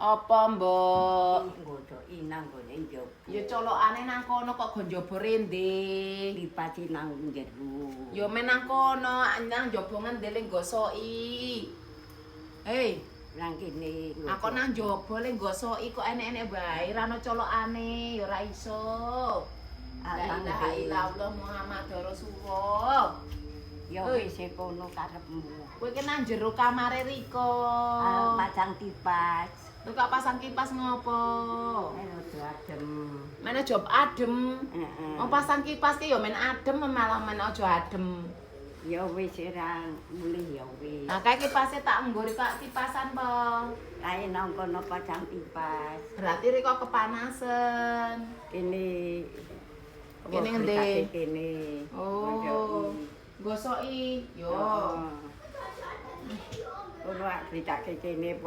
Apa, Mbok? Nggodoki nang gone njaba. Ya colokane nang kono kok go njaba rende. Lipati nang jero. Ya men nang kono, nang njaba ngendi le gosoki. Hei, Nang kene. Aku nang njaba le gosoki kok enek-enek wae ra ono colokane, ya ora iso. La Nang ilaha ndi? illallah Muhammad Rasulullah. Ya Oi. wis kono karepmu. Kowe ki nang jero kamare Riko. Ah, pasang kipas. Lho kok pasang kipas ngopo? Men aja adem. Men aja adem. Heeh. Wong pasang kipas ki ya men adem, malah men aja adem. Ya wis ora mulih ya wis. Nah, kae kipase tak nggo Riko kipasan po. Kae nang kono pasang kipas. Berarti Riko kepanasan. Kene. Kene ngendi? Kene. Oh. Gosoki. Yo. Kono ak critake kene po.